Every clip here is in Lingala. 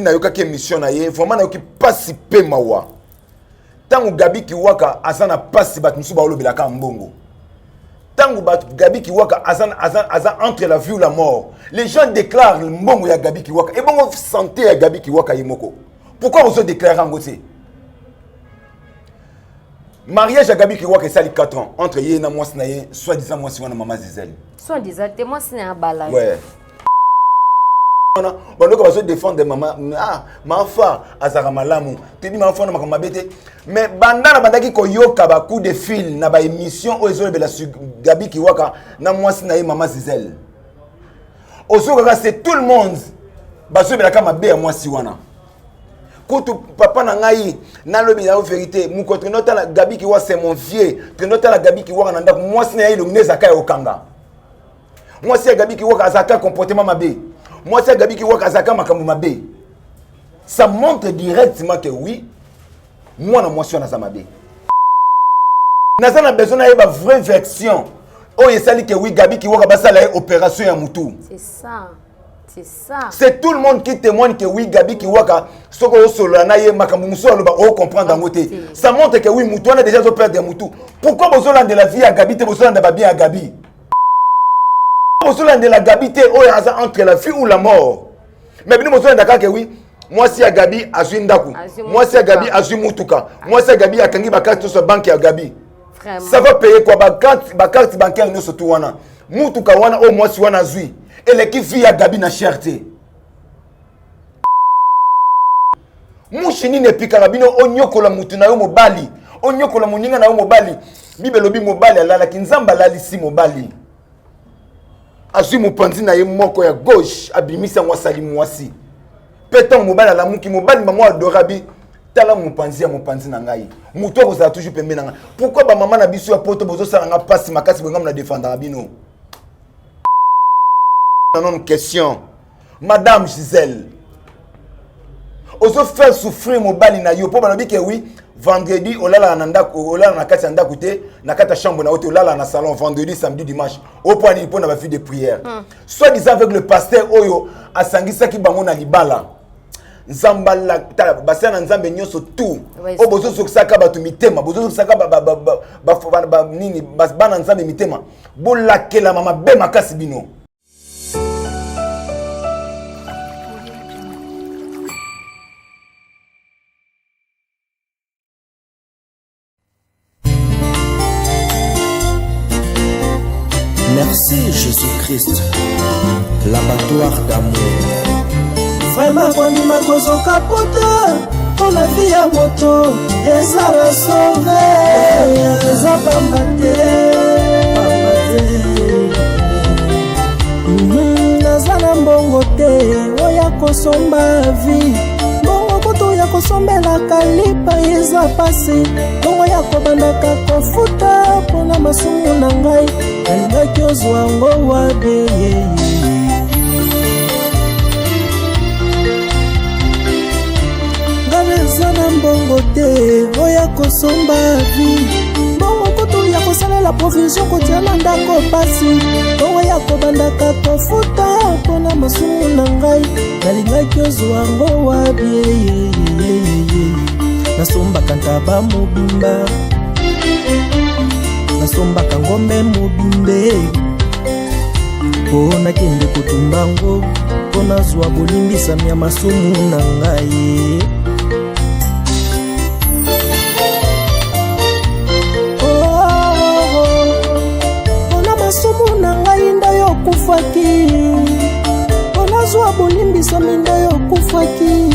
Nayokaki émission na ye, vraiment nayoki pasi mpe mawa. Ntango Gabi Kiwaka aza na pasi, bato mosusu baolobelaka mbongo. Ntango bato Gabi Kiwaka aza entre la vie ou la mort, les gens déclarent mbongo ya Gabi Kiwaka. Ebongo santé ya Gabi Kiwaka ye moko, pourquoi ozodéclare yango te? Mariage ya Gabi Kiwaka esali 4 ans entre ye na mwasi na ye, soi-disant mwasi wana, mama Zizel. Soi-disant te, mwasi na ye abala. Ouais. Wana bandoka bazodefendre mama. Ah, mafa azalaka malamu, toyebi mama fa na makambo mabe te. Mais banda na bandaki koyoka bacoup de fil na baémission oyo ezolobela sur Gabi Kiwaka na mwasi na ye mama Zizel, ozokaka c'est tout le monde bazobelaka mabe ya mwasi wana. Kutu papa na ngai, nalobi na yo vérité, moko trendo otala Gabi Kiwa, c'est mon vieux. Trendo otala Gabi Kiwaka na ndako, mwasi na ye elongi nde ezalaka ya kokanga. Mwasi ya Gabi Kiwaka azalaka comportement mabe, mwasi ya Gabi Kiwaka azalaka makambo mabe. Ça montre directement que oui, mwana mwasi wana aza mabe. Naza na besoin nayeba vraie version oyo esali ke oui, Gabi Kiwaka basala ye opération ya mutu. C'est ça. C'est ça. C'est tout le monde qui témoigne que oui, Gabi Kiwaka, soki osolola na ye, makambo mosusu aloba, ocomprendre yango te. Ça montre que oui, mutu wana déjà azoperdre mutu. Pourquoi bozolandela vie ya Gabi te, bozolandela babien ya Gabi? Bozolandela Gabi te oyo aza entre la vie ou la mort, mais bino bozolanda kaka oui, mwasi ya Gabi azwi ndako, mwasi ya Gabi azwi mutuka, mwasi ya Gabi akangi bacarte nyonso ya banque ya Gabi. Ça va payer quoi, bacarte bancaire nyonso tu wana, mutuka wana oyo mwasi wana azwi eleki vie ya Gabi na cher te? Mushi nini epikaka bino onyokola mutu na yo mobali, onyokola moninga na yo mobali? Bible elobi mobali alalaki, Nzambe alalisi mobali, azwi mopanzi na ye moko ya gauche, abimisi yango, asali mwasi. Mpe ntango mobali alamuki, mobali mama adore abi: tala mopanzi ya mopanzi na ngai, motu akozala toujours pembeni na ngai. Pourquoi bamama na biso ya poto bozosala nga mpasi makasi boye? Ngamu na defendaka bino nano. Question, madame Gisèle, ozofaire souffrir mobali na yo mpo balobi ke oui, vendredi olalaka na ndako, olalaka na kati ya ndako te, na kati ya chambre na yo te, olalaka na salon vendredi, samedi, dimanche. Opo nini? Mpo na bavie de prière, soit disant avec le pasteur oyo asangisaki bango na libala. Nzambe tala basala na Nzambe nyonso tout oyo bozozokisaka bato mitema, bozozokisaka nini, bana Nzambe mitema, bolakelama mabe makasi bino. Merci Jésus-Christ, l'abattoir d'amour. Vraiment kondima kozoka pota mpo na vie ya moto eza rasauve, eza pamba te, pamba te. Naza na mbongo te oya kosomba vie, mbongo kutu ya kosombelaka lipa eza pasi, mbongo ya kobandaka kofuta mpona masumu na ngai, nalingaki ozwa yango wabe? Nga naza na mbongo te oya kosomba vie, mbongo kutu ya kosalela provision kotia na ndako pasi, mbongo ya kobandaka kofuta mpona masumu na ngai, nalingaki ozwa yango wabi? Nasombaka ntaba mobimba, nasombaka ngombe mobimbe mpo nakende kotumba ngo mpo nazwa bolimbisami ya masumu na ngai. Mpona masumu na ngai nde yo okufaki, mpo nazwa bolimbisami nde yo okufaki.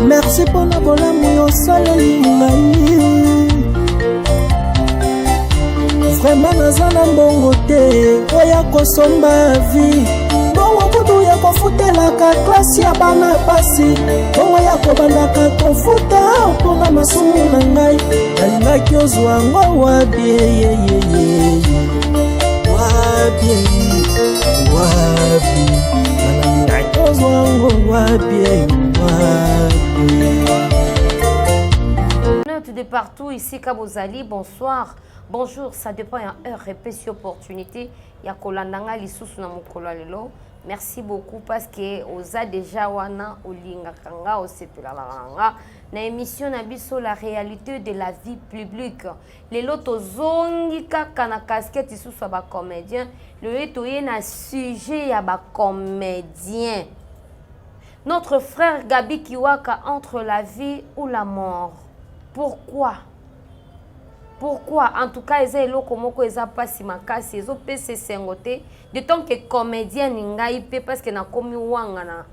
Merci mpona bolamu yo osaleli ngai. Vraiment naza na mbongo te oya kosomba vie, mbongo kutu ya kofutelaka klase ya bana pasi, mbongo ya kobandaka kofuta mpona masumu na ngai, nalingaki ozwa yango wabi? Wabi, wabi, nalingaki ozwa yango wabi, wabi? De partout ici bozali, bonsoir, bonjour, ça dépend ya heure epesi opportunité ya kolanda ngai lisusu na mokolo ya lelo. Merci beaucoup parce que oza déjà wana olingaka nga, osepelaka na nga na émission na biso La réalité de la vie publique. Lelo tozongi kaka na casquette lisusu ya bacomédien. Lelo toye na sujet ya bacomédien. Notre frère Gabi Kiwaka entre la vie ou la mort. Pourquoi? Pourquoi? En tout cas, eza eloko moko eza pasi makasi, ezopesa esengo te de tant que comédien ngai mpe, parce que nakomi wanga na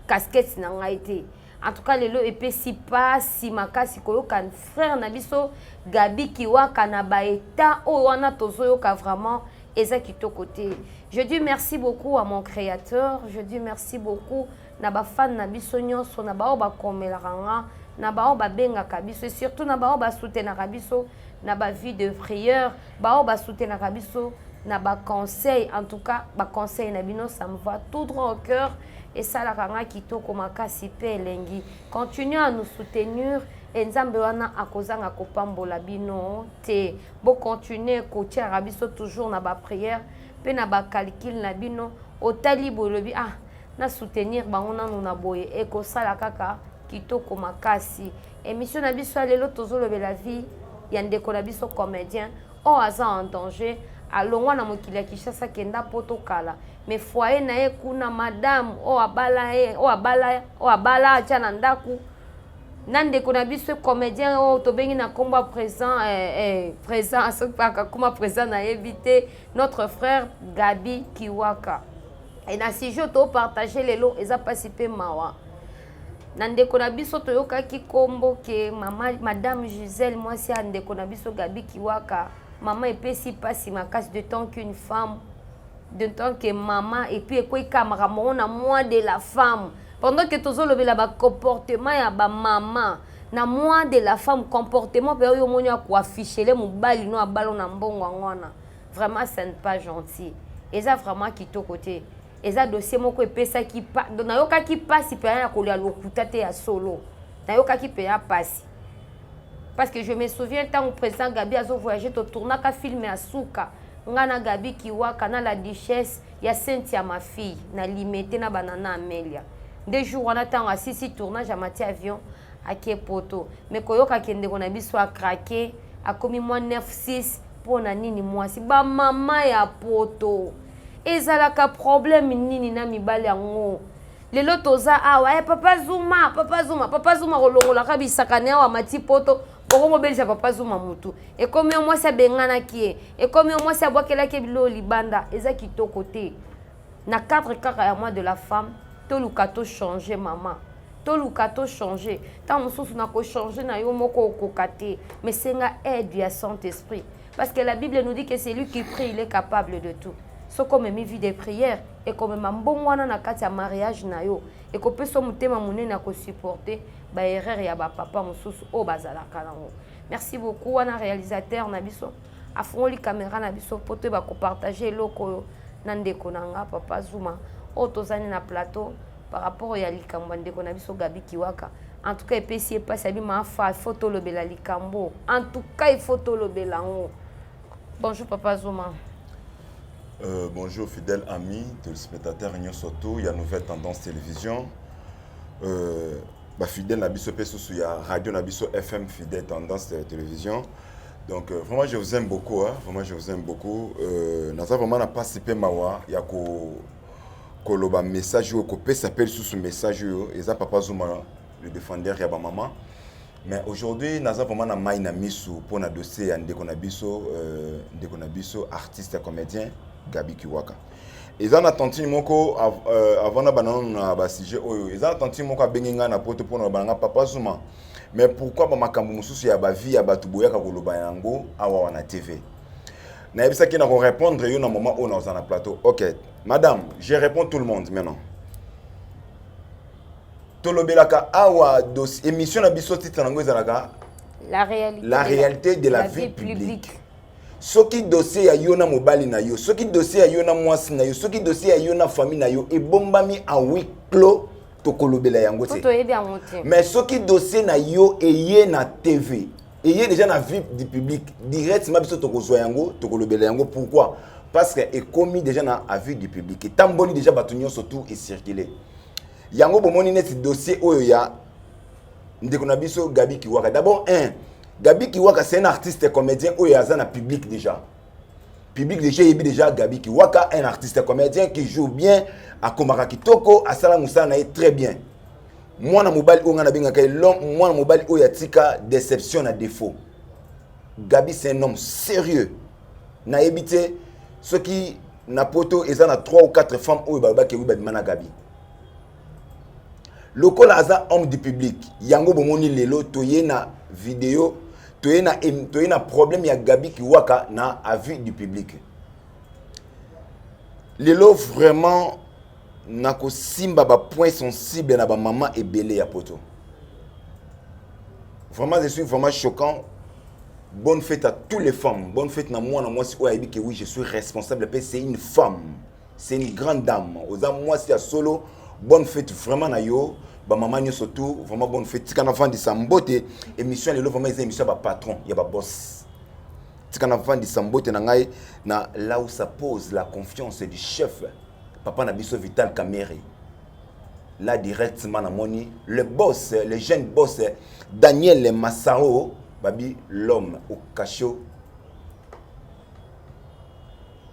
casquette na ngai te. En tout cas, lelo epesi pasi makasi koyoka frère na biso Gabi Kiwaka na baétat oyo wana tozoyoka. Vraiment eza kitoko te. Je dis merci beaucoup à mon créateur, je dis merci beaucoup na bafan na biso nyonso, na bao bakomelaka nga, na bao babengaka biso et surtout na bao basoutenaka biso na bavie de prière, bao basoutenaka biso na baconseil. En tout cas, baconseil na bino, ça me va tout droit au cœur, esalaka nga kitoko makasi mpe elengi. Continue à nous soutenir e Nzambe wana akozanga kopambola bino te. Bocontinue kotiaka biso toujours na baprière mpe na bacalcul na bino. Otali boye, olobi: "Ah, na soutenir bango nanu na boye." Ekosala kaka kitoko makasi. Émission na biso ya lelo, tozolobela vie ya ndeko na biso comédien oyo aza en danger. Alongwa na mokili ya Kinshasa, kenda po tokala, mais foyer na ye kuna, madame oyo abala ye, oyo abala atya na ndako na ndeko na biso comédien oyo tobengi na nkombo ya présent, présent, soki mpe akakoma présent, nayebi te, notre frère Gabi Kiwaka. E na sujet topartage lelo, eza mpasi mpe mawa na ndeko na biso. Toyokaki nkombo ke mama, madame Gisèle, mwasi ya ndeko na biso Gabi Kiwaka. Mama, epesi mpasi makasi de tant qu'une femme, de tant que mama. Et puis ekweyika makambo ngo na mois de la femme, pendant que tozolobela bacomportement ya bamama na mois de la femme. Comportement mpe oyo omoni akoafficher mobali no abala na mbongo yango wana, vraiment ce n'est pas gentil, eza vraiment kitoko te. Eza dossier moko epesaki, nayokaki mpasi mpenza ya kolia lokuta te, ya solo nayokaki mpenza mpasi, parce que je me souviens, ntango président Gabi azovoyage, totournaka film ya suka, nga na Gabi Kiwaka na la duchesse ya Sainte ya ma fille na Limete na banana Amelia. Nde jour wana, ntango asisi tournage, amati avion, ake Poto. Me koyokaki ndeko na biso acraquer, akomi mwa 9 6. Mpo na nini mwasi bamama ya Poto ezalaka problème nini na mibali yango? Lelo toza awa, papa Zuma, papa Zuma, papa Zuma kolongolaka bisakane awa, mati Poto, bokomobelisa papa Zuma mutu. Ekomi yo mwasi abenganaki ye, ekomi yo mwasi abwakelaki biloko libanda. Eza kitoko te. Na cadre kaka ya mois de la femme, toluka tochange mama, toluka tochange. Ntango mosusu na kochange na yo moko okoka te, mais senga aide ya Saint Esprit, parce que la Bible nous dit que c'est lui qui prie, il est capable de tout. Soki omemi vie de prière, ekomema mbongo wana na kati ya mariage na yo, ekopesa motema monene ya kosupporter baerreur ya bapapa mosusu oyo bazalaka nango. Merci beaucoup wana réalisateur na biso afungoli caméra na biso mpo toyeba kopartage eloko oyo na ndeko na nga papa Zuma oyo tozali na plateau par rapport ya likambo ya ndeko na biso Gabi Kiwaka. En tout cas, epesi ye mpasi abima afa. Il faut tolobela likambo, en tout cas il faut tolobela yango. Bonjour papa Zuma. Bonjour fidèles amis, téléspectateurs nyonso tout ya Nouvelle Tendance Télévision. Bafidèle na biso mpe susu ya radio na biso FM Fidèle Tendance Télévision. Donc vraiment je vous aime beaucoup, hein? Vraiment je vous aime beaucoup. Naza vraiment na pasi mpe mawa ya ko koloba message oyo, kopesa mpe lisusu message oyo. Eza papa Zuma, le défendeur ya bamama. Mais aujourd'hui naza vraiment na mai na misu mpo na dossier ya ndeko na biso, ndeko na biso artiste comédien Gabi Kiwaka. Eza na tantine moko, avant na banano na basujet oyo, eza na tantine moko abengi ngai na Poto mpona bananga: "Papa Zuma, mais pourquoi bamakambo mosusu ya bavie ya bato boyaka koloba yango awa na TV?" Nayebisaki na korépondre yo na moment oyo naoza na plateau. Ok madame, je réponds tout le monde maintenant. Tolobelaka awa dossier, émission na biso, titre nango ezalaka La réalité, La réalité de la vie publique. Soki dossier ya yo na mobali na yo, soki dossier ya yo na mwasi na yo, soki dossier ya yo na famille na yo ebombami en huis clos, tokolobela yango po te. Toyebi yango te. Mais soki dossier na yo eye na TV, eye déjà na vie du public, directement biso tokozwa yango, tokolobela yango. Pourquoi? Parce que ekomi déjà na avis du public, etamboli déjà, bato nyonso tout ecircule yango. Bomoni neti dossier oyo ya ndeko na biso Gabi Kiwaka. D'abord, un, Gabi Kiwaka, c'est un artiste comédien oyo aza na public déjà. Public déjà yebi déjà Gabi Kiwaka, un artiste comédien qui joue bien, akomaka kitoko, asala mosala na ye très bien. Mwana mobali oyo ngai nabengaka ye l'homme, mwana mobali oyo atika déception na défaut. Gabi, c'est un homme sérieux. Nayebi te soki na poto eza na 3 ou 4 femmes oyo balobaki ewi babima na Gabi. Lokola aza homme du public, yango bomoni lelo toye na video, toye na problème ya Gabi Kiwaka na avis du public. Lelo vraiment nakosimba bapoint sensible na bamama ebele ya poto. Vraiment, je suis vraiment choquant. Bonne fête à toutes les femmes. Bonne fête na mwana mwasi oyo ayebi ke oui, je suis responsable. Mpe c'est une femme, c'est une grande dame. Oza mwasi ya solo, bonne fête vraiment na yo. Bamama nyonso tout, vraiment bonne fête. Tika navandisa mbote. Émission ya lelo vraiment eza émission ya bapatron, ya baboss. Tika navandisa mbote na ngai na là où ça pose la confiance du chef, papa na biso Vital Kamerhe. Là directement namoni le boss, le jeune boss Daniel Massaro, babi l'homme au cachot.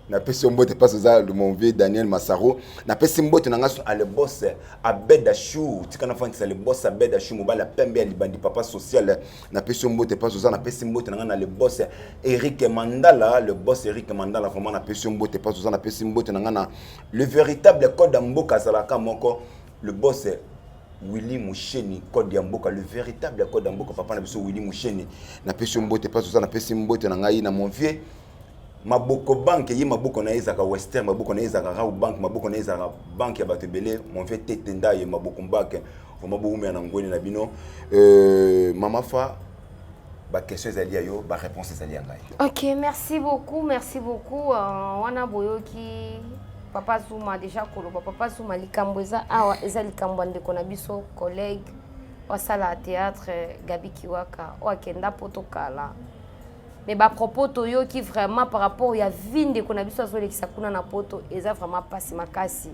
Napesi yo mbote mpasi oza, mon vieux Daniel Masaro. Napesi mbote na nga so ale boss Abed Ashur. Tika nafandisa le boss Abed Ashur, mobali ya pembe ya libandi, papa social. Napesi yo mbote mpasi oza. Napesi mbote na nga na le boss Eric Mandala, le boss Eric Mandala. Vraiment, napesi yo mbote mpasi oza. Napesi mbote na nga na le véritable code ya mboka, azalaka moko, le boss Willy Musheni, code ya mboka, le véritable code ya mboka, papa na biso Willy Musheni. Napesi yo mbote mpasi oza. Napesi mbote na ngai na mon vieux Maboko Banque. Ye maboko na ye ezalaka Western, maboko na ye ezalaka Rau Bank, maboko na ye ezalaka banque ya bato ebele. Mon vieux Tete Ndaye, Maboko Banque, vraiment bowumela na ngweni na bino. Mama Fa, baquestion ezali ya yo, baréponse ezali ya ngai. Ok, merci beaucoup, merci beaucoup. Wana boyoki papa Zuma déjà koloba. Papa Zuma, likambo eza awa eza likambo ya ndeko na biso, collègue osala théâtre, Gabi Kiwaka, oyo akenda poto kala. Mais bapropos toyoki vraiment par rapport ya vie ndeko na biso azolekisa kuna na poto, eza vraiment mpasi makasi.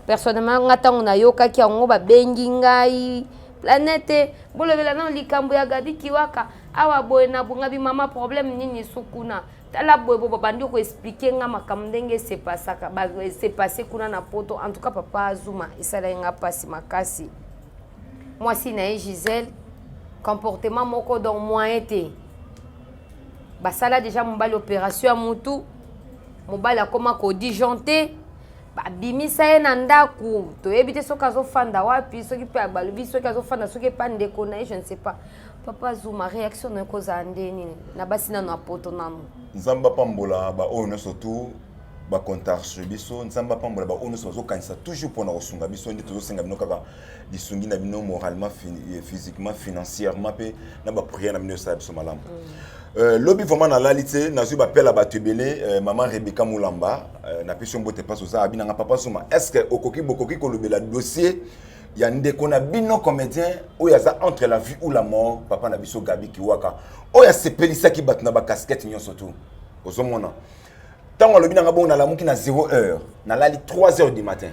Personnellement, nga ntango nayokaki yango, babengi ngai planète, bolobela nano likambo ya Gabi Kiwaka awa boye na bongabi. Mama, problème nini su kuna? Tala boye bo babandi koexpliquer nga makambo ndenge esepasaka, esepase kuna na poto. En tout cas, papa Zuma, esalaki nga mpasi makasi. Mwasi na ye Gisele, comportement moko donc moyen te. Basala déjà mobali opération ya mutu, mobali akóma kodisjoncter, babimisa ye na ndako. Toyebi te soki azofanda wapi, soki mpe balobi soki azofanda soki epa ndeko na ye, je ne sais pas. Papa Zuma, réaction na yo kozala nde nini na basi nano ya poto nano? Nzambe apambola baoyo nyonso tu bacontacte biso. Nzambe apambola baoyo nyonso bazokanisa toujours mpona kosunga biso. Nde tozosenga bino kaka lisungi na bino, moralement, physiquement, financièrement, mpe na baprière na bino, esala biso malamu. Lobi vraiment nalali te, nazwi bapela bato ebele. Mama Rebeka Mulamba, napesi yo mbote mpasi oza. Abi nanga: "Papa Zuma, est ce que okoki, bokoki kolobela dossier ya ndeko na bino comédien oyo aza entre la vie ou la mort, papa na biso Gabi Kiwaka, oyo asepelisaki bato na bacasquette nyonso tu?" Ozomona, ntango alobi nanga bongo, nalamuki na 0 heure, nalali 3 heures du matin.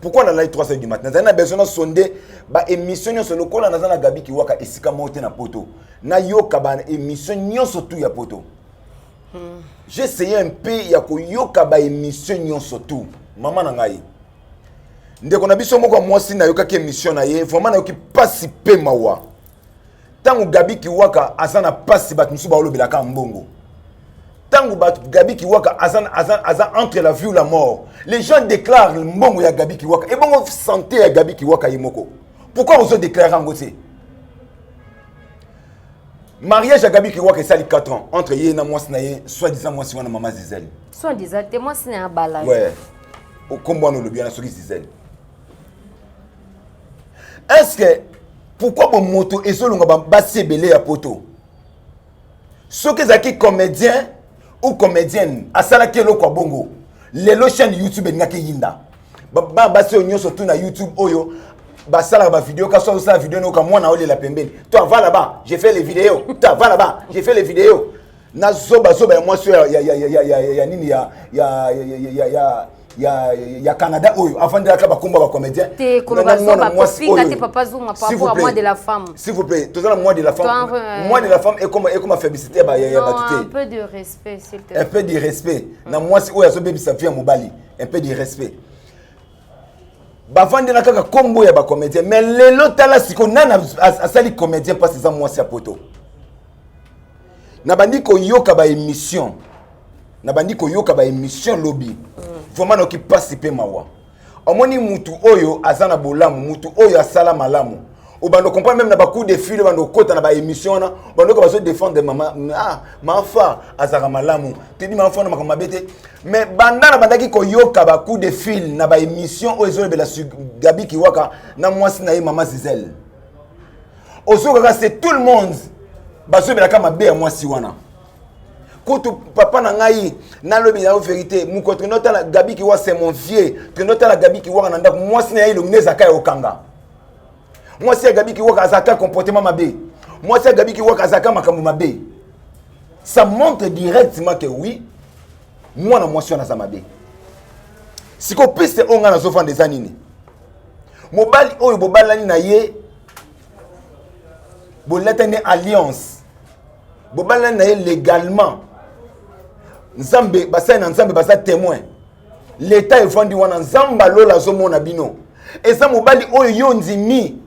Pourquoi nalali 3 heures du matin? Nazali na besoin nasonde baémission nyonso. Lokola naza na Gabi Kiwaka esika moko te na poto, nayoka baémission nyonso tu ya poto. J'essayais un peu ya koyoka baémission nyonso tu. Mama na ngai, ndeko na biso moko ya mwasi, nayokaki émission na ye, vraiment nayoki pasi mpe mawa. Ntango Gabi Kiwaka aza na pasi, bato mosusu baolobelaka mbongo. Ntango bato, Gabi Kiwaka aza entre la vie ou la mort, les gens déclarent mbongo ya Gabi Kiwaka. Ebongo santé ya Gabi Kiwaka ye moko, pourquoi ozodéclare yango te? Mariage ya Gabi Kiwaka esali 4 ans entre ye na mwasi na ye, soi-disant mwasi wana, mama Zizel. Soi-disant te, mwasi na ya bala. Ouais, okombo wana olobi wana soki Zizel. Est ce que pourquoi bomoto ezolonga basi ebele ya poto? Soki ezalaki comédien ou comédienne asalaki eloko ya bongo, lelo chaîne YouTube elingaki yinda. Bana basi oyo nyonso tu na YouTube oyo basalaka bavideo, kasi azosala video noyoka mwana olela pembeni: "Toi, va là-bas, j'ai fait les vidéos. Toi, va là-bas, j'ai fait les vidéos." Na zoba zoba ya mwasi ya ya ya ya ya ya nini ya ya ya ya ya ya Canada oyo avandelaka bakombo ya bacomédien. Te koloba zoba, kofinga te, papa Zuma, par rapport à mois de la femme. S'il vous plaît, toza na mois de la femme. Mois de la femme ekoma félicité ya bato te. Un peu de respect, s'il te plaît. Un peu de respect na mwasi oyo azobebisa vie ya mobali, un peu de respect. Bavandela kaka kombo ya bacomédien, mais lelo tala sikoyo nani asali comédien mpasi? Eza mwasi ya poto. Nabandi koyoka baémission, nabandi koyoka baémission lobi, vraiment nayoki mpasi mpe mawa. Omoni mutu oyo aza na bolamu, mutu oyo asala malamu, obanda comprendre même na bacoup de fil, obanda okota na baémission wana, bandoka bazodéfendre mama. Ah, mafa azalaka malamu, toyebi mafa na makambo mabe te. Mais banda na bandaki koyoka bacoup de fil na baémission oyo ezolobela Gabi Kiwaka na mwasi na ye mama Zizel, ozokaka c'est tout le monde bazobelaka mabe ya mwasi wana. Kutu papa na ngai, nalobi na yo vérité, moko tokende otala Gabi Kiwa, c'est mon vieux. Tokende otala Gabi Kiwaka na ndako, mwasi na ye elongi nde ezalaka ya kokanga. Mwasi ya Gabi Kiwaka azalaka comportement mabe, mwasi ya Gabi Kiwaka azalaka makambo mabe. Ça montre directement que oui, mwana mwasi wana aza mabe. Sikoyo piste oyo ngai nazovanda eza nini? Mobali oyo bobalani na ye, bolatani alliance, bobalani na ye légalement, Nzambe, basali na Nzambe baza témoin, leta evandi wana, Nzambe alola azomona bino. Eza mobali oyo yo ndimi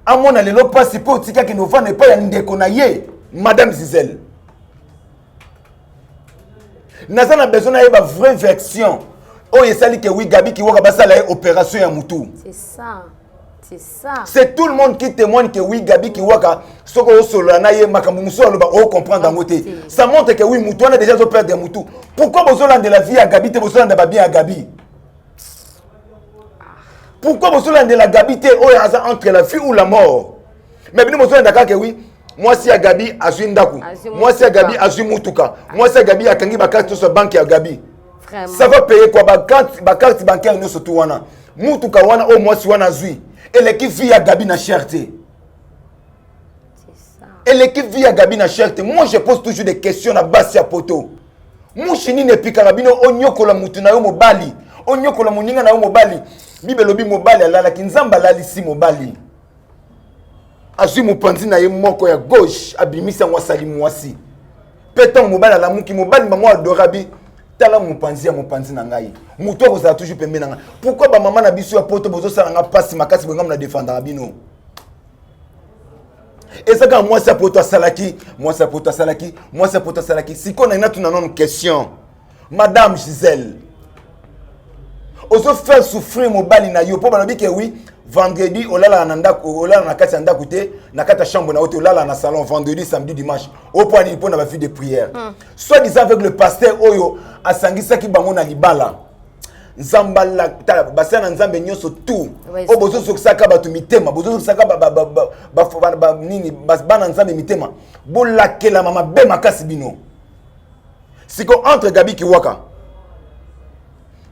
amona lelo mpasi mpo otikaki novanda epai ya ndeko na ye madame Zizel. Naza na besoin nayeba vraie version oyo esali ke oui, Gabi Kiwaka basala ye opération ya mutu. C'est ça. C'est ça. C'est tout le monde qui témoigne que oui, Gabi Kiwaka, soki osolola na ye, makambo mosusu aloba, ocomprendre yango te. Ça montre que oui, mutu wana déjà azoperdre mutu. Pourquoi bozolandela vie ya Gabi te, bozolandela babien ya Gabi? Pourquoi bozolandela Gabi te oyo aza entre la vie ou la mort? Mais bino bozolanda kaka oui, mwasi ya Gabi azwi ndako, mwasi ya Gabi azwi mutuka, mwasi ya Gabi akangi bacarte nyonso ya banque ya Gabi. Ça va payer quoi, bacarte bancaire nyonso tu wana, mutuka wana oyo mwasi wana azwi eleki vie ya Gabi na cher te, eleki vie ya Gabi na cher te. Moi, je pose toujours des questions na basi ya poto: mushi nini epikaka bino onyokola mutu na yo mobali, onyokola moninga na yo mobali? Bible elobi mobali alalaki, Nzambe alalisi mobali, azwi mopanzi na ye moko ya gauche, abimisi yango, asali mwasi. Mpe ntango mobali alamuki, mobali mamo adorabi: tala mopanzi ya mopanzi na ngai, motu akozala toujours pembeni na ngai. Pourquoi bamama na biso ya poto bozosala nga mpasi makasi boye? Na défendaka bino. Eza kaka mwasi ya poto asalaki, mwasi ya poto asalaki, mwasi ya poto asalaki. Sikoyo nangi natuna nano question: madame Gisèle, ozofaire souffrir mobali na yo mpo balobi ke oui, vendredi olalaka na ndako, olala na kati ya ndako te, na kati ya chambre na yo te, olala na salon vendredi, samedi, dimanche. Opo nini? Mpo na bavie de prière, soit disant avec le pasteur oyo asangisaki bango na libala. Nzambe, tala basala na Nzambe nyonso tout oyo bozozokisaka bato mitema, bozozokisaka nini, bana Nzambe mitema, bolakelama mabe makasi bino. Siko entre Gabi Kiwaka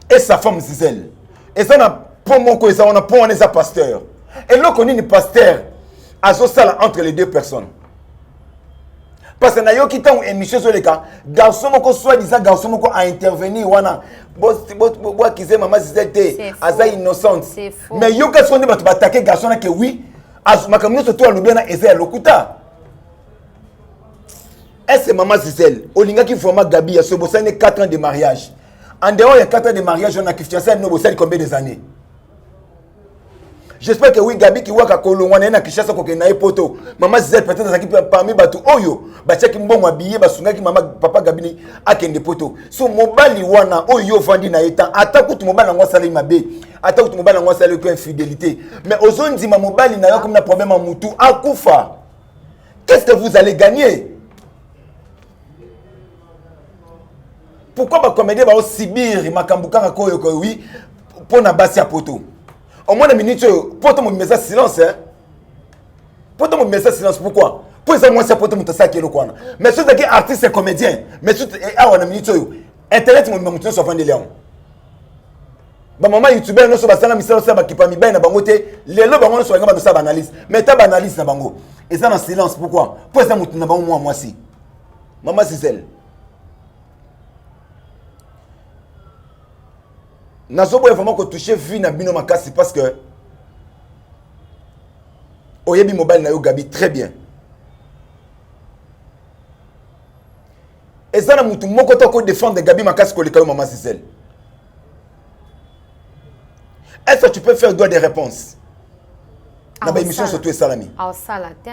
et sa femme Zizel, eza na pont moko eza wana. Pont wana eza pasteur. Eloko nini pasteur azosala entre les deux personnes? Parce que nayoki ntango émission ezoleka, garçon moko, soit disant garçon moko a intervenir wana: boakize mama Zizel te, aza innocente. Mais yoka siko nde bato batake garçon na ke oui, makambo nyonso to alobi wana eza ya lokuta. Est-ce mama Zizel olingaki vraiment Gabi ya so? Bosali 4 ans de mariage. En dehors ya 4 ans de mariage wana, fiançailles bino bosali combien des années? J'espère que oui, Gabi Kiwaka kolongwa na ye na Kinshasa kokende na ye poto, mama Zizel peut-être azalaki parmi bato oyo batiaki mbongo ya billet, basungaki mama papa Gabi akende poto. So mobali wana oyo yo ovandi na ye tan, ata kutu mobali yango asalaki mabe, ata kutu mobali yango asalaki infidélité, mais ozondima mobali na yo akomi na problème ya mutu, akufa, qu'est-ce que vous allez gagner? Pourquoi bacomédien baosibir makambo kaka koyo koyo oui mpo na basi ya poto? Omona minute oyo poto mobima eza silence, hein? Poto mobima eza silence. Pourquoi? Mpo eza mwasi ya poto moto asalaki eloko wana. Mais soki ezalaki artiste comédien, mais soki awa na minute oyo internet mobima, moto nyonso avandeli yango, bamama youtubeur nyonso basala misala osala bakipa mibali na bango te. Lelo bango nyonso balinga bandosala baanalyse, mais ta baanalyse na bango eza na silence. Pourquoi? Mpo eza motu na bango mwa mwasi. Mama Zizel, nazoboya vraiment kotouche vie na bino makasi parce que oyebi mobali na yo Gabi très bien. Eza na mutu moko to ko défendre Gabi makasi koleka yo, mama Zizel. Est-ce que tu peux faire droit de réponse na ba émission surtout esalami? Aosala te.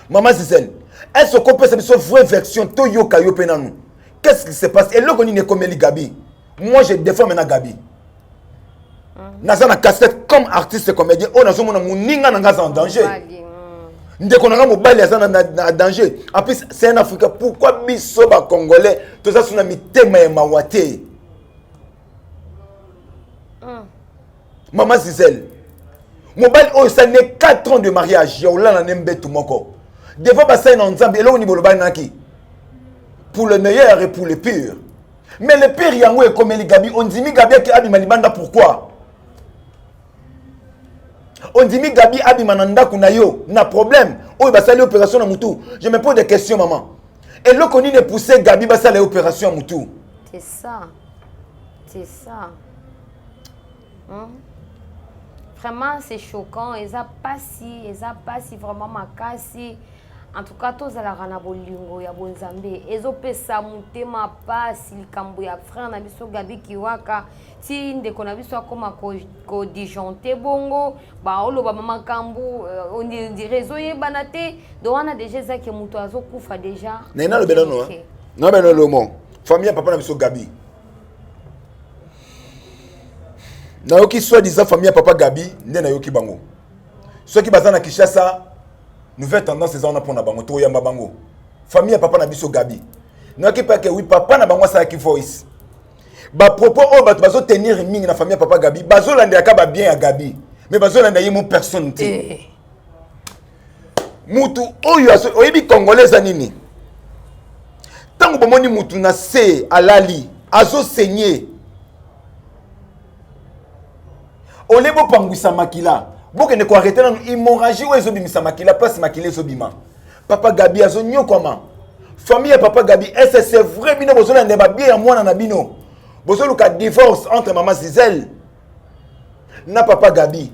Mama Zizel, est-ce que okopesa biso vraie version, toyoka yo mpe nanu? Qu'est-ce qui se passe? Eloko nini ekomeli Gabi? Moi, je défends maintenant Gabi. Naza na casquette comme artiste comédien oyo nazomona moninga na nga aza en danger. Ndeko na nga mobali aza na danger. En plus, c'est un Africain. Pourquoi biso Bacongolais toza so na mitema ya mawa te? Mama Zizel, mobali oyo esali ne 4 ans de mariage ya olala ne mbetu moko devant basali na Nzambe, eloko nini bolobani naki? Pour le meilleur et pour le pire. Mais le pire yango ekomeli Gabi. Ondimi Gabi ake abima libanda. Pourquoi ondimi Gabi abima na ndako na yo na problème oyo basali opération na mutu? Je me pose des questions, maman. Eloko nini epousse Gabi basala ye opération ya mutu? C'est ça, c'est ça. Vraiment, c'est choquant. Eza pasi, eza pasi vraiment makasi. En tout cas, tozalaka na bolingo ya bonzambe. Ezopesa motema pasi, likambo ya frère na biso Gabi Kiwaka. Ti ndeko na biso akoma kodisjoncter bongo, baoloba makambo on dirait ezoyebana te. Donc wana déjà ezaki moto azokufa déjà. Na nalobela no, nalobela lomo famille ya papa na biso Gabi. Nayoki soi disant famille ya papa Gabi nde nayoki bango. Soki baza na Kinshasa, Nouvelle Tendance eza wana mpona bango, toyamba bango. Famille ya papa na biso Gabi, nayoki mpe ke oui, papa na bango asalaki voice, bapropos oyo bato bazotenir mingi na famille ya papa Gabi. Bazolandelaka babien ya Gabi, mais bazolanda ye mo personne te. Mutu oyo oyebi Congolais eza nini? Ntango bomoni mutu na se alali, azosenye ole, bopangwisa makila, bokende koarrêter nanu hémorragie oyo ezobimisa makila. Place makila ezobima, papa Gabi azonyokwama. Famille ya papa Gabi, est c'est vrai, bino bozolanda babien ya mwana na bino, bozoluka divorce entre mama Zizel na papa Gabi?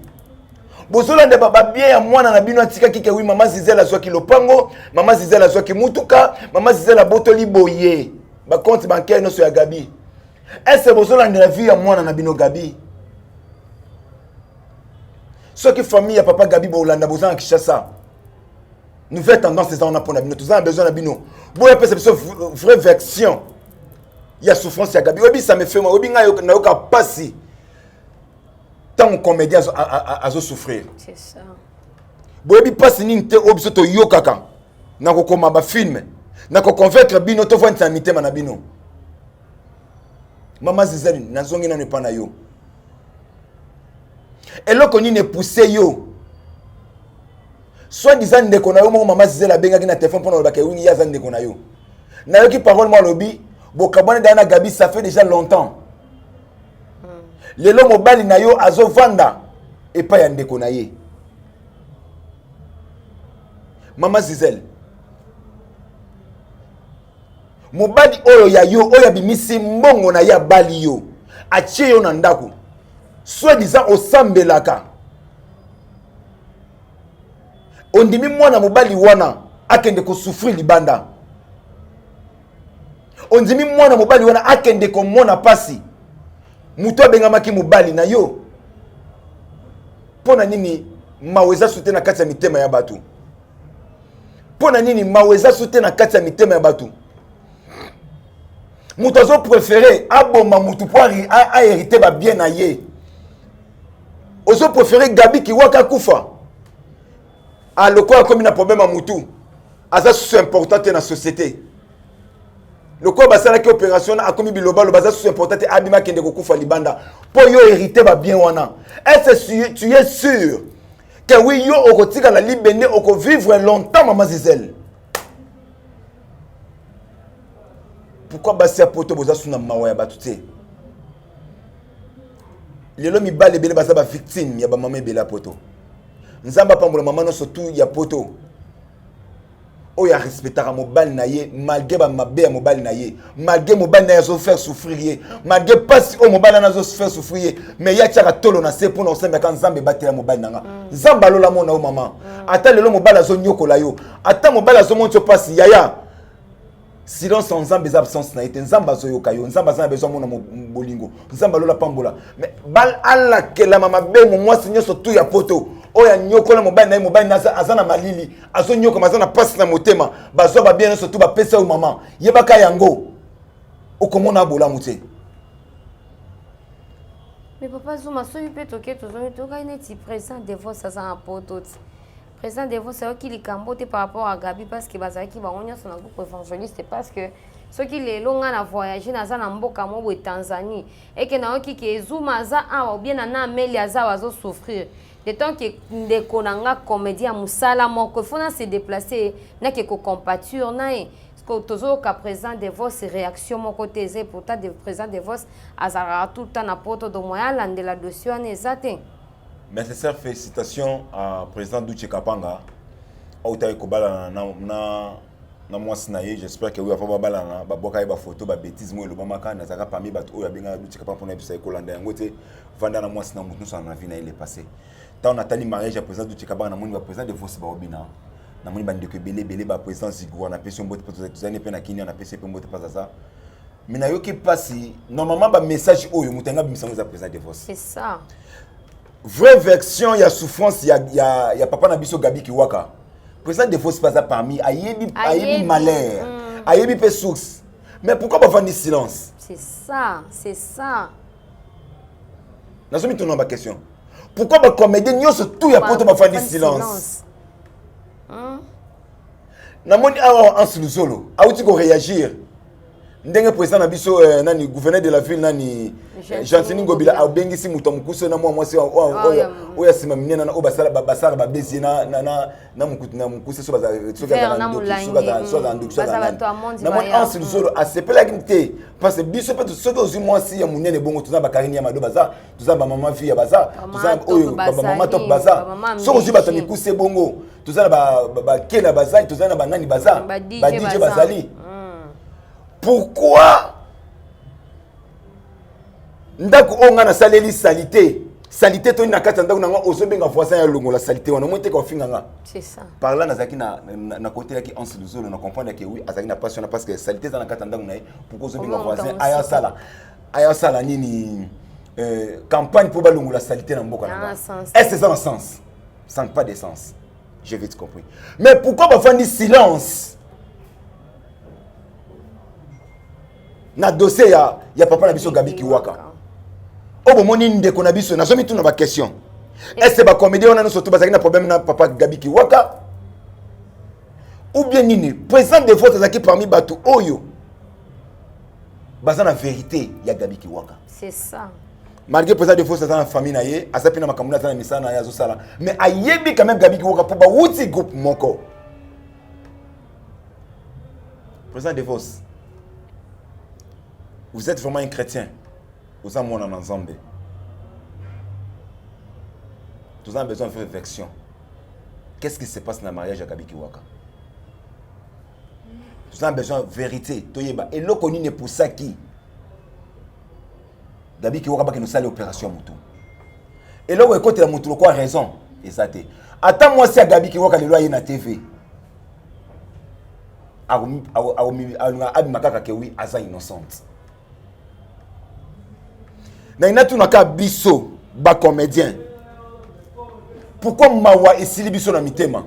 Bozolanda babien ya mwana na bino atikaki ke oui, mama Zizel azwaki lopango, mama Zizel azwaki mutuka, mama Zizel abotoli boye bacompte bancaire nyonso ya Gabi. Ese bozolandela vie ya mwana na bino Gabi? Soki famille ya papa Gabi bolanda, boza na Kinshasa, Nouvelle Tendance eza wana mpona bino. Toza na besoin na bino, boya pesa biso vraie version ya souffrance ya Gabi. Oyebi, ça me fait moi, oyebi ngai nayoka pasi ntango comédien azosouffrir. C'est ça. Boyebi mpasi nini te oyo biso toyokaka na kokoma bafilm, na koconvaincre bino, tovandisa na mitema na bino. Mama Zizali, nazongi nano epa na yo. Eloko nini epousse yo, soit disant ndeko na yo moko mama Zizeli abengaki na telefone mpona olobaka ewingi ye aza ndeko na yo? Nayoki parole mo alobi bokabwani daya na Gabi, ça fait déjà longtemps. Lelo mobali na yo azovanda epai ya ndeko na ye. Mama Zizel, mobali oyo ya yo, oyo abimisi mbongo na ye, abali yo, atie yo na ndako, soit disant osambelaka, ondimi mwana mobali wana akende kosouffrir libanda? Ondimi mwana mobali wana akende komona pasi, moto abengamaki mobali na yo? Mpo na nini mawa eza su te na kati ya mitema ya bato? Mpo na nini mawa eza su te na kati ya mitema ya bato? Moto azopréférer aboma motu mpo ahériter babien na ye. Ozopréférer Gabi Kiwaka akufa alokola akomi na problème ya motu, aza susu important te na société. Lokola basalaki opération na akomi bilobaloba, aza susu important te, abima akende kokufa libanda mpo yo hérité babien wana. Est ce tu es sûr que oui, yo okotikala libende, okovivre longtemps, mama Zizel? Pourquoi basi ya poto boza su na mawa ya bato te? Lelo mibali ebele baza bavictime ya bamama ebele ya poto. Nzambe apambola mama nyonso tu ya poto. Oyo arespectaka mobali na ye malgré bamabe ya mobali na ye, malgré mobali na ye azofaire souffrir ye, malgré mpasi oyo mobali wana azofaire souffrir ye, mais ye atiaka tolo na se mpona kosambelaka Nzambe ebatela mobali na nga. Nzambe alola mona yo mama. Ata lelo mobali azonyokola yo, ata mobali azomonisa yo mpasi, yaya, silence en Nzambe eza absence na ye te. Nzambe azoyoka yo, Nzambe aza na besoin mona bolingo. Nzambe alola pambola, mais alakelama mabe mo mwasi nyonso tu ya poto oyo anyokola mobali na ye. Mobali na aza na malili, azonyokama, aza na mpasi na motema, bazwa babien nyonso tu bapesa yo. Mama, yebaka yango, okomona bolamu te. Mais papa Zuma, soki mpe toke tozongi, tokaki neti président Devos aza na poto ti président Devos ayoki likambo te par rapport à Gabi, parce que bazalaki bango nyonso na groupe évangéliste. Parce que soki lelo nga na voyage, naza na mboka mo boye, Tanzanie, eke nayoki ke Zuma aza awa ou bien na Ameli aza awa, azosouffrir de tant que ndeko na nga comédien ya mosala moko, il faut na se déplacer, nake kocompatir na ye. Tozoyoka président Devos réaction moko te eza. Pourtant de président Devos azalaka tout le temps na poto, donc moyen alandela dossier wana eza te. Mais sincère félicitation à président Duche Kapanga autaki kobalana na mwasi na ye. J'espère que oyo afa babalana, babwaka ye bafoto, babétise mo elobamaka. Nazalaka parmi bato oyo abengaka Duche Kapanga mpona yebisa ye kolanda yango te, vanda na mwasi na motu nyonso na vie na ye. Le passé, ntango natali mariage ya président Duche Kapanga, namoni baprésident Devos baobina, namoni bandeko ebele ebele, baprésident Zigua, napesi yo mbote mpo tozali mpe na Kinia, napesi ye mpe mbote mpo aza. Mais nayoki mpasi. Normalement bamessage oyo moto yanga abimisa yango eza président Devos. C'est ça. Vraie version ya souffrance ya papa na biso Gabi Kiwaka, président Devos mpe aza parmi, ayebi, ayebi malheur, ayebi mpe source. Mais pourquoi bafandi silence? C'est ça, c'est ça. Nazomituna baquestion: pourquoi bacomédien nyonso tout ya poto bafandi silence? Namoni awa Anse Luzolo auti koréagir ndenge président na biso nani, gouverneur de la ville nani, Gentini Ngobila, abengisi moto ya mokuse na mwa mwasi oyo ya nsima minene na oyo basala babesi ye na mokutu na mokuse, so soki azala ndoki, soki azala ndoki, so azala nani. Namoni Anse Luzolo asepelaki te, parce que biso mpe soki ozwi mwasi ya monene bongo, toza bakarini ya mado baza, toza bamama via baza, toza oyo bamama top baza. Soki ozwi bato ya mikuse bongo, toza na bakela bazali, toza na banani baza, badj bazali. Pourquoi ndako oyo ngai nasaleli saleté, saleté toni na kati ya ndako na nga, ozobenga voisin ya longola saleté wana? Omoi teka ofinga nga. Par là nazalaki nakotelaki Anse Luzolo, na comprendre ke oui, azalaki na pasi wana parce que saleté eza na kati ya ndako na ye. Pourquoi ozobenga voisin aya asala nini, campagne mpo balongola saleté na mboka na nga? Est ce eza na sens? Ça n'a pas de sens, j'ai vite compris. Mais pourquoi bafandi silence na dossier ya papa na biso Gabi Kiwaka, oyo bomoni ndeko na biso? Nazomituna baquestion: est ce bacomédien wana nyonso to bazalaki na problème na papa Gabi Kiwaka ou bien nini? Président Devos azalaki parmi bato oyo baza na vérité ya Gabi Kiwaka. C'est ça. Malgré président Devos aza na famille na ye, aza mpe na makambo, aza na misala na ye azosala, mais ayebi quand même Gabi Kiwaka mpo bawuti groupe moko. Président Devos, vous êtes vraiment un chrétien, oza mwana na Nzambe. Toza na besoin de faire réflexion: qu'est-ce qui se passe na mariage ya Gabi Kiwaka? Toza na besoin vérité, toyeba eloko nini epusaki Gabi Kiwaka bakende osala opération ya motu. Eloko ekotela motu lokwa raison eza te. Ata mwasi ya Gabi Kiwaka lelo aye na TV, alinga abima kaka ke oui, aza innocente. Na natunaka biso bacomédien: pourquoi mawa esili biso na mitema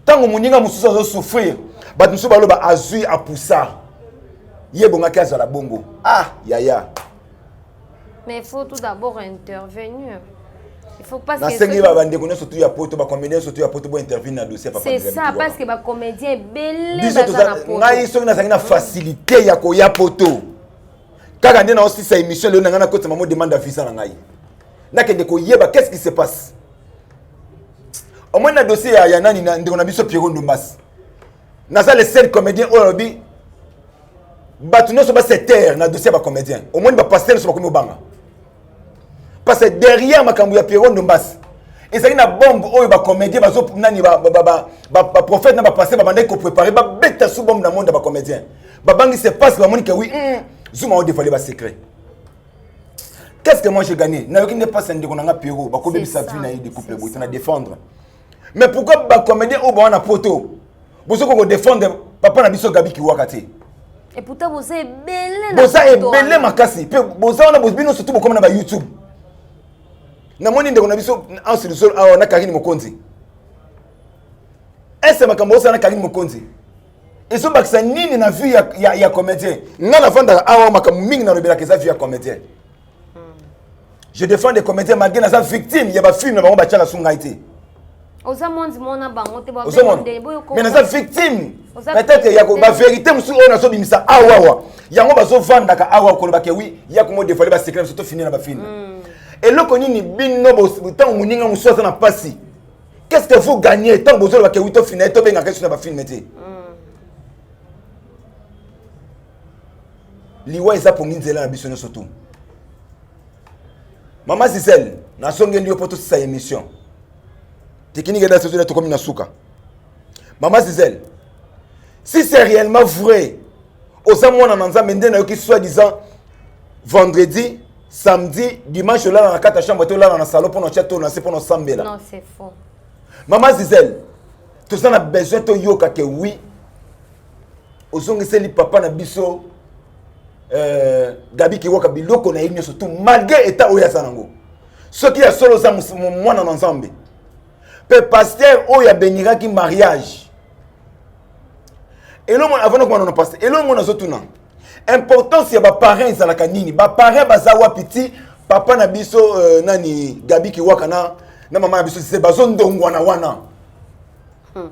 ntango moninga mosusu azosouffrir? Bato mosusu baloba azwi apusa ye, ebongaki azala bongo. Ah yaya. Mais il faut tout d'abord intervenir. Il faut pas. Nasengi bandeko nyonso tu ya poto, bacomédien nyonso tu ya poto, bointervenir na dossier. C'est ça, parce que bacomédien ebele baza na poto. Ngai soki nazalaki na facilité ya koya poto, kaka nde naosisa émission lelo na ngai, nakotisa mamo demande ya visa na ngai, nakende koyeba qu'est-ce qui se passe au moins na dossier ya nani, na ndeko na biso Pierrot Ndombasi. Naza le seul comédien oyo alobi bato nyonso base taire na dossier ya bacomédien. Omoni bapasteur nyonso bakomi obanga, parce que derrière makambo ya Pierrot Ndombasi Ezali na bombe oyo ba comédien bazo nani ba ba ba ba prophète na ba pasteur babandaki ko préparer babeta sous bombe na monde ya ba comédien. Babangi c'est parce que bamoni que oui, Zuma o dévoiler ba secret. Qu'est-ce que moi j'ai gagné? Nayoki nde pasi ya ndeko na nga Pierrot, bakobebisa vie na ye de couple boye, na défendre. Mais pourquoi ba comédien oyo bawana poto bozokoka ko défendre papa na biso Gabi Kiwaka te? Et pourtant boza ebele na boza ebele makasi pe boza wana bino surtout bokoma na ba YouTube. Namoni ndeko na biso Anse du Sol awa na Karine Mokonzi. Est-ce makambo osala na Karine Mokonzi? Ezobakisa nini na vie ya comédien? Nga navandaka awa makambo mingi nalobelaka eza vie ya comédien. Je défends des comédiens malgré naza victime ya ba film na bango batiaka su ngai te. Oza mwanzi mona bango te ba mais naza victime peut-être ya ba vérité mosusu oyo nazobimisa awa awa yango bazovandaka awa koloba ke oui ya komo dévoiler ba secret biso tofini na ba film. Eloko nini bino ntango moninga mosusu aza na mpasi, qu'est-ce que vous gagnez ntango bozoloba ke oui tofini tobengaka yesu na ba film te? Liwa eza pongi nzela na biso nyonso tu. Mama Gisèle, nasongeli yo mpo tosisa émission. Technique eda soso tokomi na suka. Mama Gisèle, si c'est réellement vrai, oza mwana na Nzambe nde nayoki soi-disant vendredi, samedi, dimanche olala na kati ya chambre te, olala na salon mpo na otya to na se mpo na osambela. Non, c'est faux. Mama Gisèle, toza na besoin toyoka ke oui, ozongiseli papa na biso Gabi Kiwaka biloko na ye nyonso tout malgré état oyo aza nango. Soki ya solo oza mwana na Nzambe pe pasteur oyo abeniraki mariage elongo avant nakoma na pasteur elongo nazotuna importance ya ba parrain ezalaka nini? Ba parrain baza wapi ti papa na biso nani Gabi Kiwaka na mama na biso se bazondongwana wana.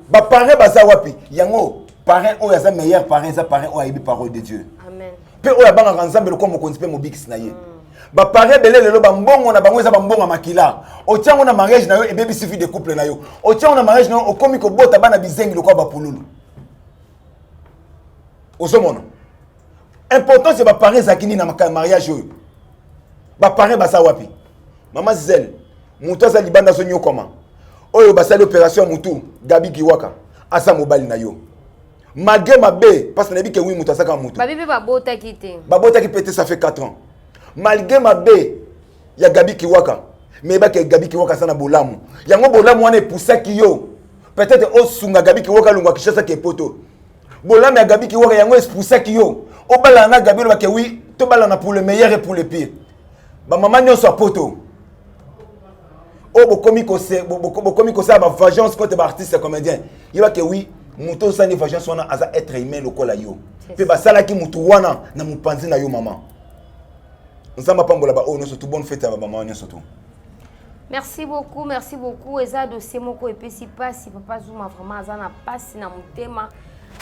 Ba parrain baza wapi? Yango parrain oyo aza meilleur parrain eza parrain oyo ayebi parole de Dieu. Amen. Pe oyo abangaka Nzambe lokola mokonzi pe mobikisi na ye. Ba parrain belé lelo ba mbongo na bango eza ba mbongo ya makila. Otiango na mariage na yo ebebisi vie de couple na yo. Otiango na mariage na yo okomi kobota bana bizengi lokola ba pululu. Ozomona. Importance ya ba parrain ezalaki nini na mariage oyo? Ba parrain baza wapi? Mama Gisèle, moto aza libanda azonyokoma. Oyo basali opération ya mutu, Gabi Kiwaka, aza mobali na yo. Malgré mabe, parce que nayebi ke oui moto azaka mutu. Babi pe babotaki te. Babotaki pe te, ça fait 4 ans. Malgré mabe ya Gabi Kiwaka, mais ba ke Gabi Kiwaka aza na bolamu. Yango bolamu wana epusaki yo. Peut-être osunga Gabi Kiwaka longwa Kinshasa ke poto. Bolamu ya Gabi Kiwaka yango epusaki yo. Obalana na Gabi olobake oui, tobalana pour le meilleur et pour le pire. Ba mama nyonso ya poto. Oyo bokomi kose, bokomi kosala ba vengeance contre ba artistes comédiens. Yeba ke oui, moto osali vengeance wana aza être humain lokola yo. Pe basalaki moto wana na mopanzi na yo mama. Nzambe apambola ba oyo nyonso tout, bonne fête ya ba mama nyonso tout. Merci beaucoup, merci beaucoup. Eza dossier moko epesi pasi, papa Zuma vraiment aza na pasi na motema.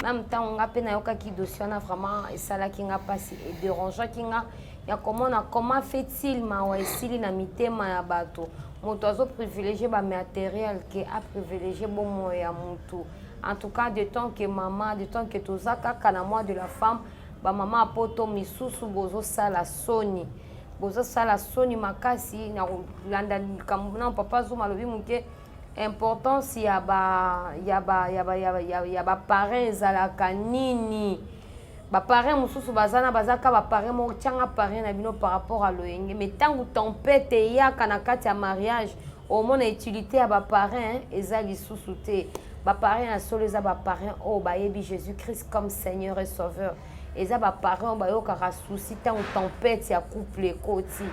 Même temps nga pe nayokaki dossier wana vraiment esalaki nga pasi et dérangeaki nga. Ya komona comment fait-il mawa esili na mitema ya bato. Moto azo privilégier ba matériel ke a privilégier bomoi ya mutu. En tout cas, de tant que maman, de tant que toza kaka na mois de la femme, ba maman poto misusu bozo sala soni. Bozo sala soni makasi na kolanda likambo na papa Zuma alobi muke importance ya ba ya ba ya ba ya ba ya, ya ba parrain ezalaka nini? Ba parrain mosusu baza na baza ka ba parrain moko tianga parrain na bino par rapport à loyenge, mais tangu tempête eyaka na kati ya mariage omona utilité ya ba parrain eza lisusu te. Ba parrain ya solo eza ba parrain oyo bayebi Jésus-Christ comme Seigneur et Sauveur. Eza ba parrain oyo bayokaka souci tangu tempête ya couple ekoti.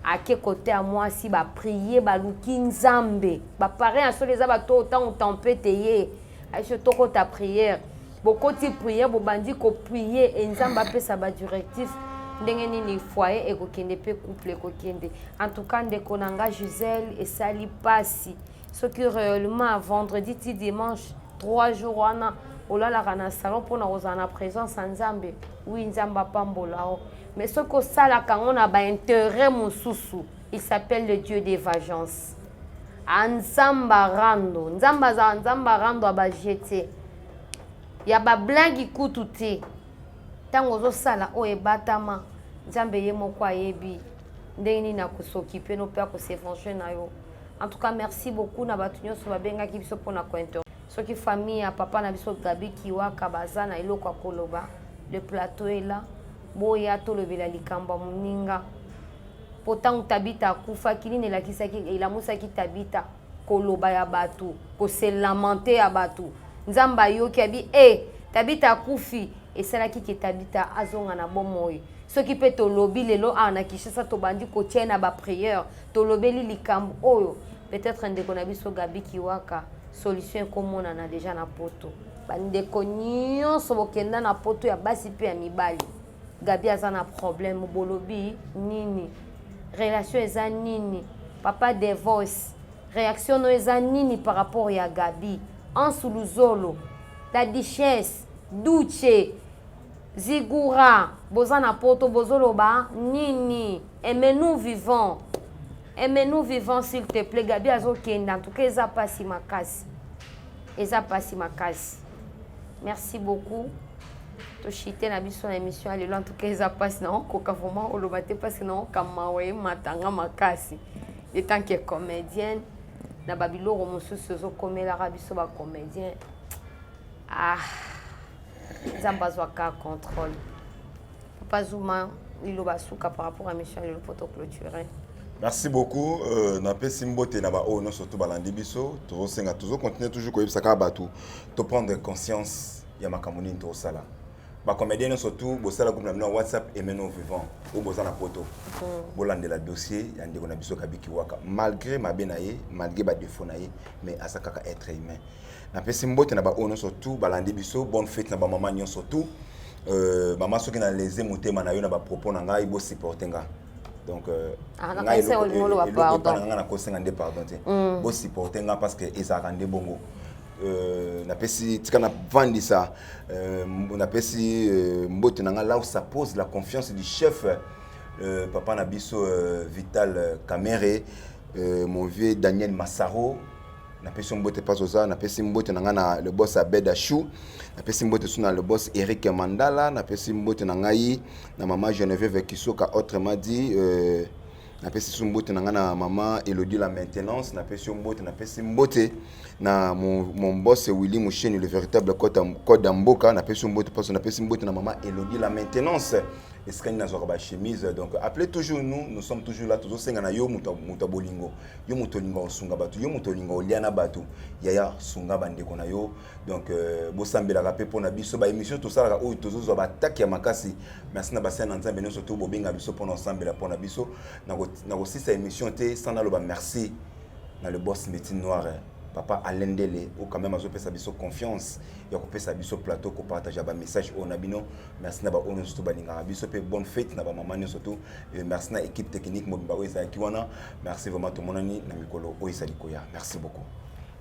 Ake kote ya mwasi ba prier baluki Nzambe. Ba parrain ya solo eza bato oyo tangu tempête eye aisho tokota prière. Bokoti prière, bobandi ko prier et Nzambe apesa ba directif ndenge nini foyer ekokende pe couple ekokende. En tout cas ndeko na nga Gisèle esali pasi. Soki réellement vendredi ti dimanche 3 jours wana olalaka na salon pona kozala na présence ya Nzambe, oui Nzambe apambola yo. Mais soki osalaka yango na ba intérêt mosusu, il s'appelle le Dieu des vengeances. A Nzamba rando, Nzamba za Nzamba rando aba jeter. Ya ba blague kutu te. Tango ozosala oyo ebatama, Nzambe ye moko ayebi ndenge nini akosokipe no pe akose venger na yo. En tout cas, merci beaucoup na bato nyonso babengaki biso mpona kointer. Soki famille ya papa na biso Gabi Kiwaka baza na eloko ya koloba, le plateau est là. Boya tolobela likambo ya moninga. Mpo ntango Tabita akufaki, nini elakisaki, elamusaki Tabita? Koloba ya bato, kose lamenter ya bato. Nzambe ayoki abi e Tabita akufi, esalaki ke Tabita azonga na bomoi. Soki mpe tolobi lelo awa na Kinshasa, tobandi kotia na baprière, tolobeli likambo oyo, peut-être ndeko na biso Gabi Kiwaka, solution ekomonana déjà na Poto. Bandeko nyonso bokenda na Poto, ya basi mpe ya mibali, Gabi aza na problème, bolobi nini? Relation eza nini? Papa Devos, réaction no eza nini par rapport ya Gabi? Ansu Luzolo, la Duchesse, Duce Zigura, boza na Poto, bozoloba nini? Aimez-nous vivants, aimez-nous vivants, s'il te plaît. Gabi azokende, en tout cas eza pasi makasi, eza pasi makasi. Merci beaucoup. Toshite na biso na émission ya lelo. En tout cas eza mpasi, naokoka vraiment oloba te parce que naoka mawa ematanga makasi en tant que comédienne na babiloko mosusu ezokomelaka biso bacomédien. Ah, Nzambe azwaka contrôle. Papa Zuma, liloba suka par rapport à émission ya lelo po toclôturer. Merci beaucoup. Napesi mbote na baoyo nyonso to balandi biso. Tozosenga, tozocontinue toujours koyebisa kaka bato toprendre conscience ya makambo nini tozosala. Bacomédien nyonso tu bosala groupe na bino ya WhatsApp Aimez-nous vivant, oyo boza na Poto, bolandela dossier ya ndeko na biso Gabi Kiwaka. Malgré mabe na ye, malgré badéfaut na ye, mais aza kaka être humain. Napesi mbote na baoyo nyonso tu balandi biso. Bonne fête na bamama nyonso tu. Mama, soki na lese motema na yo na bapropos na ngai, bosupporte nga. Donc Ah, nakanisa olingi oloba pardon. Nga nakosenga nde pardon te. Bosupporte nga parce que ezalaka nde bongo. Napesi tika navandisa, napesi mbote na nga là où ça pose la confiance du chef, papa na biso Vital Camere, mon vieux Daniel Massaro, napesi yo mbote mpasi oza. Napesi mbote na ngai na le boss Abed Achou, napesi mbote so na le boss Eric Mandala, napesi mbote na ngai na mama Geneviève Kisoka, autrement dit, napesi so mbote na ngai na mama Elodie la maintenance, napesi yo mbote. Napesi mbote na mon boss Willy Musheni, le véritable code ya mboka, napesi yo mbote mpasi. Napesi mbote na mama Elodie la maintenance, esika nini nazwaka bachemise. Donc appelez toujours nous, nous sommes toujours là. Tozosenga na yo moto ya bolingo, yo moto olinga osunga bato, yo moto olinga olia na bato, yaya, sunga bandeko na yo. Donc bosambelaka mpe mpona biso. Baémission tosalaka oyo, tozozwa batake ya makasi. Merci na basali na Nzambe nyonso to bobenga biso mpona osambela mpona biso. Nakosisa émission te sans naloba merci na le boss Médecine Noire, papa Alain Ndele, oyo quand même azopesa biso confiance ya kopesa biso plateau, kopartage bamessage oyo na bino. Merci na baoyo nyonso to balingaka biso mpe bonne fête na bamama nyonso to. Merci na équipe technique mobimba oyo ezalaki wana. Merci vraiment. Tomonani na mikolo oyo ezali koya. Merci beaucoup.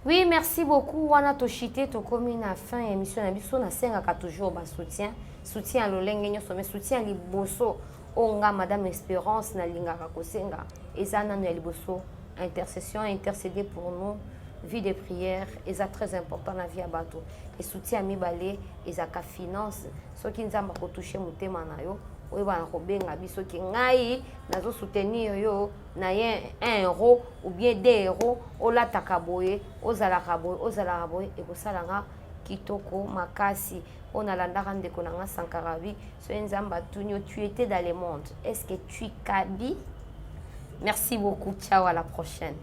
Oui, merci beaucoup. Wana toshite, tokomi na fin ya émission na biso. Nasengaka toujours basoutien, soutien ya lolenge nyonso, mais soutien ya liboso oyo nga Madame Espérance nalingaka kosenga eza nano ya liboso intercession. Intercéder pour nous, vie de prière eza très important na vie ya bato. E soutien ya mibale ezalaka finance. Soki Nzambe akotouche motema na yo, oyeba na kobenga biso ke ngai nazosoutenir yo na ye 1 euro ou bien 2 euro, olataka boye, ozalaka boye, ozalaka boye, ekosala nga kitoko makasi. Oyo nalandaka ndeko na nga Sankarabi, soki Nzambe atuni yo: "Tu étais dans le monde, est ce que tu kabi?" Merci beaucoup, ciao, à la prochaine.